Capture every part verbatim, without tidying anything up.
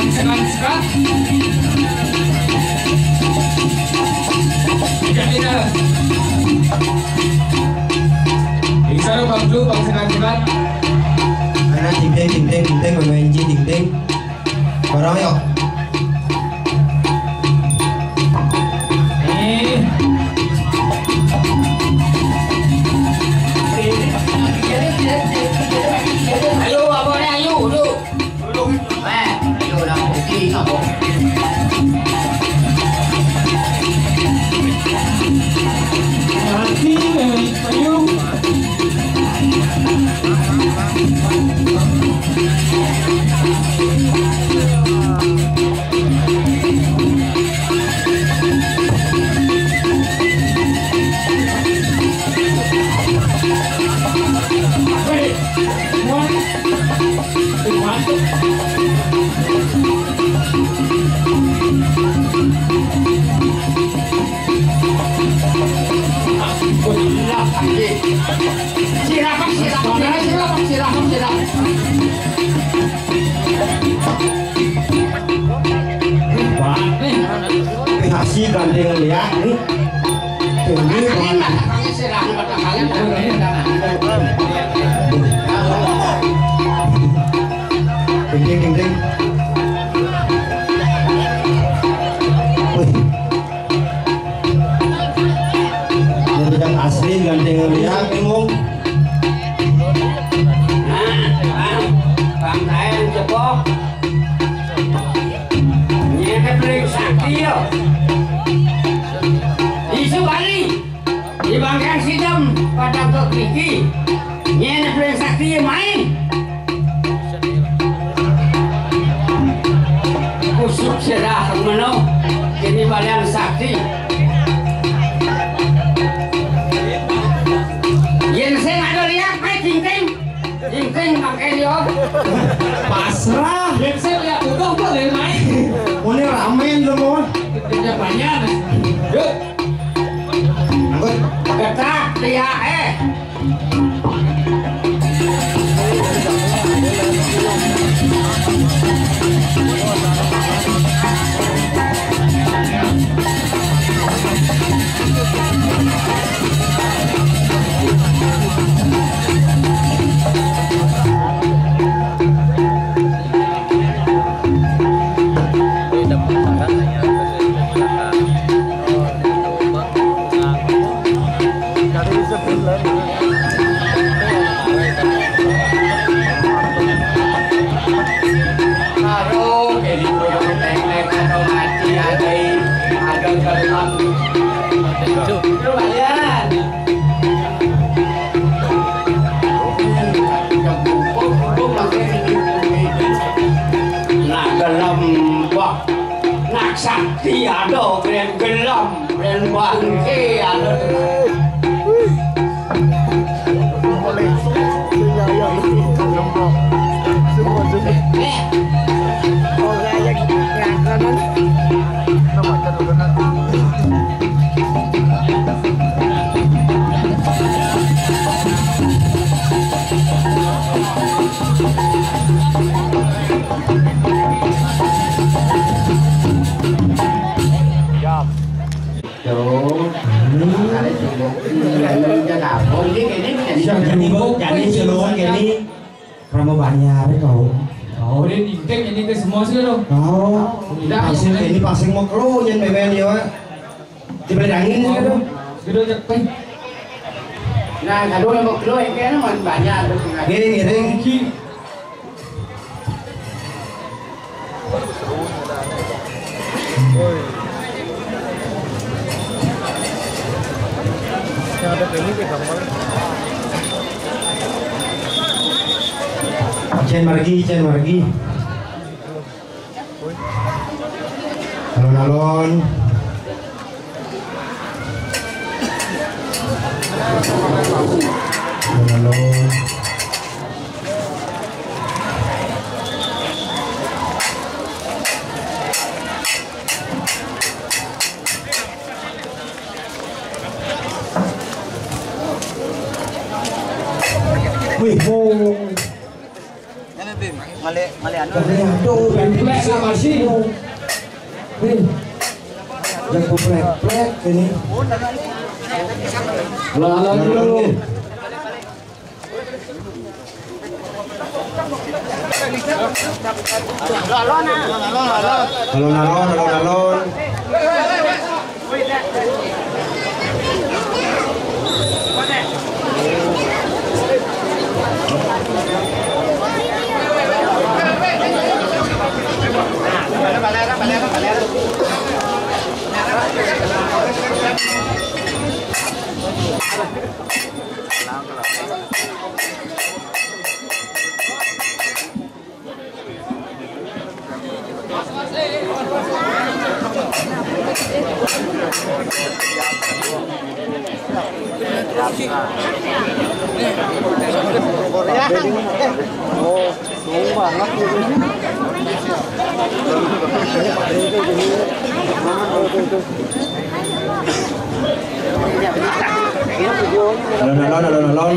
Senang sekali. Tidak, tidak. Bisa dong, Bang Ju, Bang Senang sekali. Mana ding ding, ding ding, ding ding, Bang Wenji, ding ding. Barang yuk. Eh. Ayo, abang, ayo, duduk. Duduk. Eh, ayo, dah, kopi, apa? Nanti, eh, ayo. Silakan, silakan, silakan, silakan, silakan. Wah, nih. Kasih gandeng lihat nih. Ini silakan, silakan. Ding ding, ding ding. Wih. Ini kan asli gandeng lihat, bingung. Nah, Bang, Bang Daeng jebok. Nyene beli sakti yo. Isu bali. Di bangkang sidem pada ke kriki. Nyene beli sakti yo main. Kusuk sedah meno. Ini balian sakti. Yen sing ada lihat, main ting ting. Ting ting pakai yo. Pasrah. Yen sing lihat utuh kok dari main. Ini ramen lo, Mon. Kerja banyak. Yuk. Angkut. Ketak dia, eh. Aduh, ini burung teknek atau mati ada, ada gelem. Lumayan. Nah, gelem, wah. Nak sakti ada, keren gelem, keren bangke ada. Tuh. Iya, iya, iya, nah. Oh, ini, ini, ini. Siap, ini, Bu. Jadi, seluruh ini. Rame banyak, ya, kau. Oh, ini intake, ini ke semua sih, loh. Oh. Tidak, pasang, ini pasang mau keluar, jangan beben, ya, Pak. Diberi angin, ya, tuh. Gitu, cek, Pak. Nah, kalau yang mau keluar, ini kan banyak, tuh. Ngiring, ngiring. Yang ada ini kayak gampang. Cen margi, cen margi. Alon-alon. Alon-alon. Wih, wow. Male, male anu. Aduh, plek sama sih. Nih. Jago plek-plek ini. Lah, lah, dulu. Alon-alon, alon-alon. Oh, jauh banget gitu. Alon-alon, alon-alon.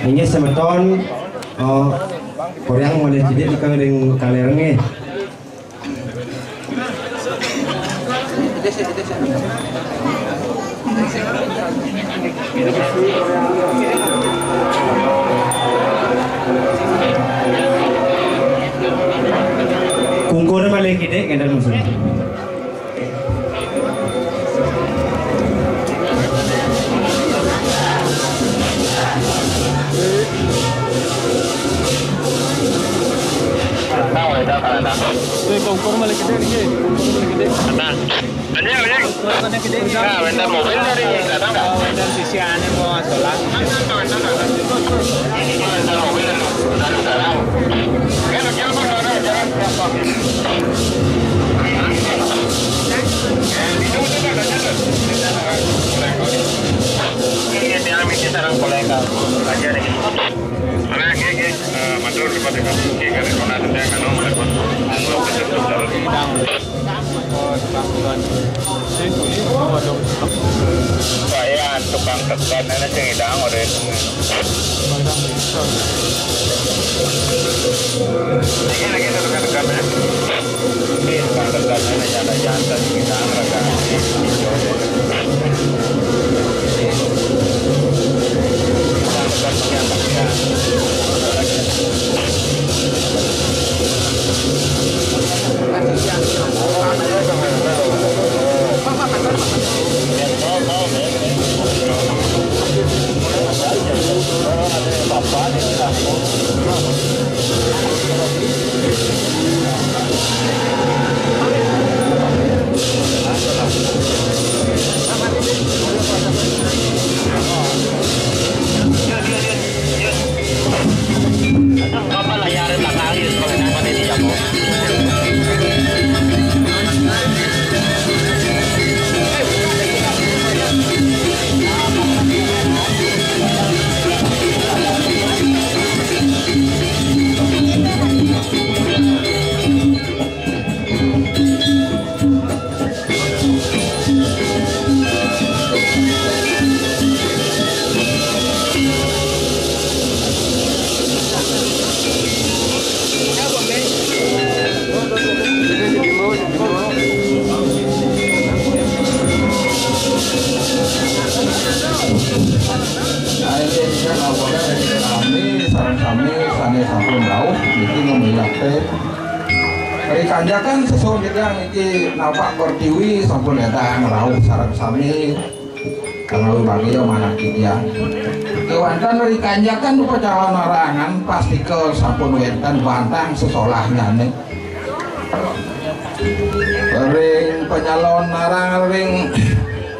Inggih semeton, oh, koreang malih cidik nika ring kalerenge. Kungkur malih kidik ngenten maksud. Nah, udah, udah, udah. Tuh, kungkur malih kidik niki. Kungkur malih kidik. Nah. Nah, wénten mobil dari sana nggak? Wénten sisiane mau sholat. Wénten mobil dari sana. Ini dia mesti sarang kolega. Aja deh. Mana, nggih, nggih. Eh, matur, Pak, Pak. Nggih, kali kono ada yang anu, Pak. Anu, apa sih, Pak? Kaya tukang tekan ana sing ngidang ora. Iki lagi tukang tekan, ya. Ini tukang tekan ana janda-janda sing ngidang ora. Sampun rauh niki ngemilah teh. Ri kanjakan sesuhun titiang niki Napak Pertiwi sampun édang rauh sareng sami. Kang Awi Bagio manah titiang. Kéwanten ri kanjakan panyalonarangan pastika sampun wénten bantang sesolahnyane. Ring panyalonarangan ring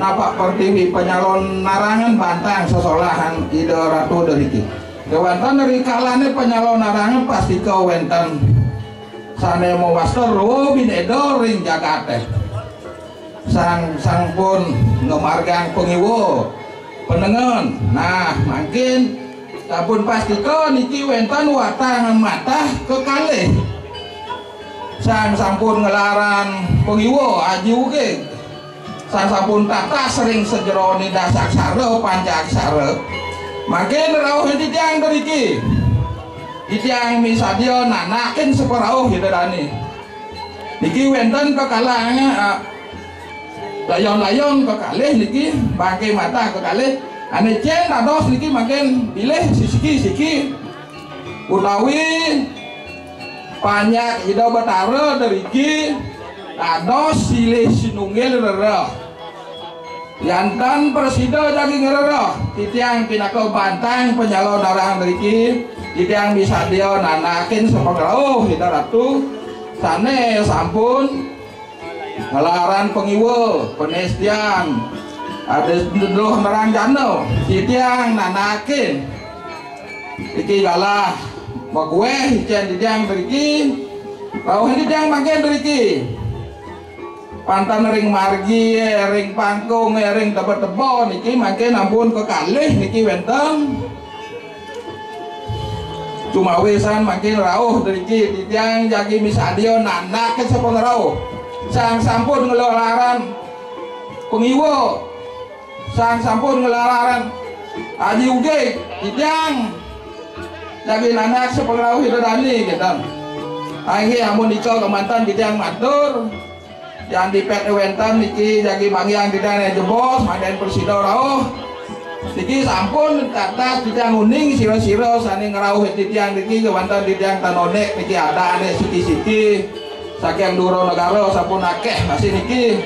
Napak Pertiwi panyalonarangan bantang sesolahan Ida Ratu driki. Kéwanten ri kalane panyalonarangan pastika wénten sane mawasta roh bineda ring jagate. Sang sampun ngamargang pangiwa, panengen. Nah, mangkin sampun pastika niki wénten watang matah kekalih. Sang sampun nglarang pangiwa aji ugig. Sang sampun tatas ring sajeroning dasaksara pancaksara. Mangkin rauh titiang driki. Titiang misadia nanakin saperauh Ida Dane. Niki wénten kekalang, ah, layon-layon kekalih niki, bangke matah kekalih. Ane cen dados niki mangkin bilih sisiki-siki utawi panjak Ida Betara driki dados silih sinunggil rereh. Yan tan prasida jagi ngrereh, titiang pinaka bantang panyalonarangan driki, titiang misadia nanakin sapangrauh Ida Ratu sane sampun nglarang pangiwa, panestian, ada neduh nerang jana, titiang nanakin. Iki galah makueh icen titiang driki, rauh titiang mangkin driki. Pantan ring margi, eh, ring pangkung, eh, ring teba-teba niki mangkin ampun kekalih niki wénten. Cumawisan mangkin rauh driki titiang jagi misadia nanakin sapangrauh. Sang sampun nglarang pangiwa. Sang sampun nglarang aji ugig, titiang jagi nanak sapangrauh Ida Dane, kénten. Inggih, amun nika kemanten titiang matur. Yan dipet wénten niki jagi manggihan titiang jebos, mangdané prasida rauh. Niki sampun tatas titiang uning sira-sira sane ngrauh titiang niki, kemanten titiang tan onek niki adane siki-siki. Saking dura negara sampun akeh masih niki.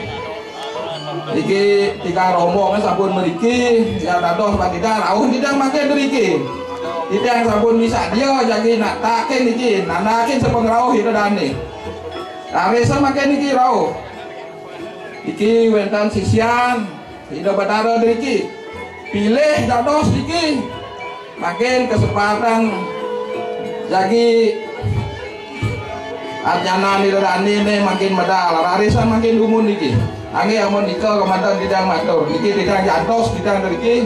Niki tigang rombongan sampun mriki, ya dados patidang rauh titiang mangkin mriki. Titiang sampun misadia jagi natakin niki, nanakin sapangrauh Ida Dane. Raris mangkin niki rauh. Niki wénten sisian Ida Betara driki. Pilih dados niki. Mangkin kesempatan jagi arnyanan Ida Dane ne mangkin medal, rarisan mangkin dumun niki. Angge amun nika kemanten titiang matur, niki titiang jantos, titiang driki.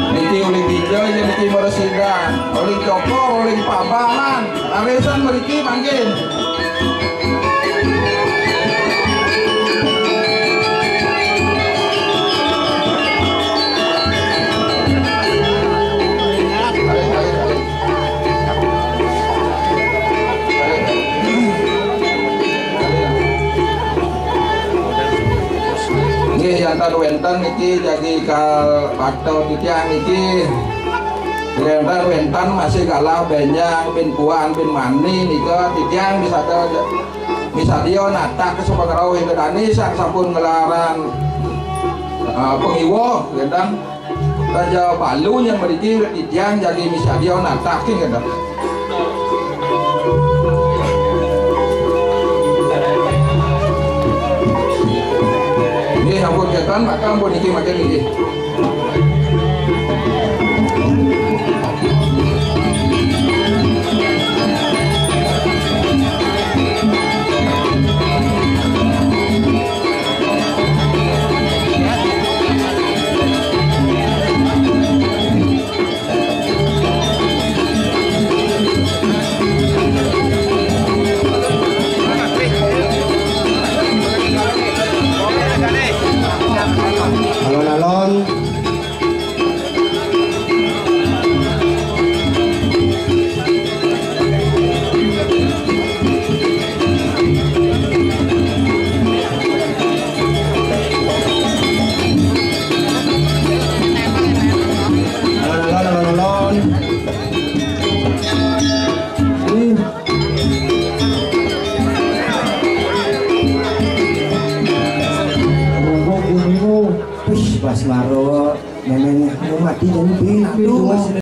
Niki uling dija, ya niki marasidan, uling cokor, uling pabahan, arisan mriki mangkin. Nggih, yanten wénten niki jagi kal bakta titiang niki. Wénten, wénten masih galah bénjang bin puan bin mani nika titiang bisa misadia natak sapangrauh Ida Dane sang sampun nglarang, eh, pangiwa, wénten. Raja Balu yang mriki titiang jagi misadia natakin, kénten. Makambo nike, makambo nike.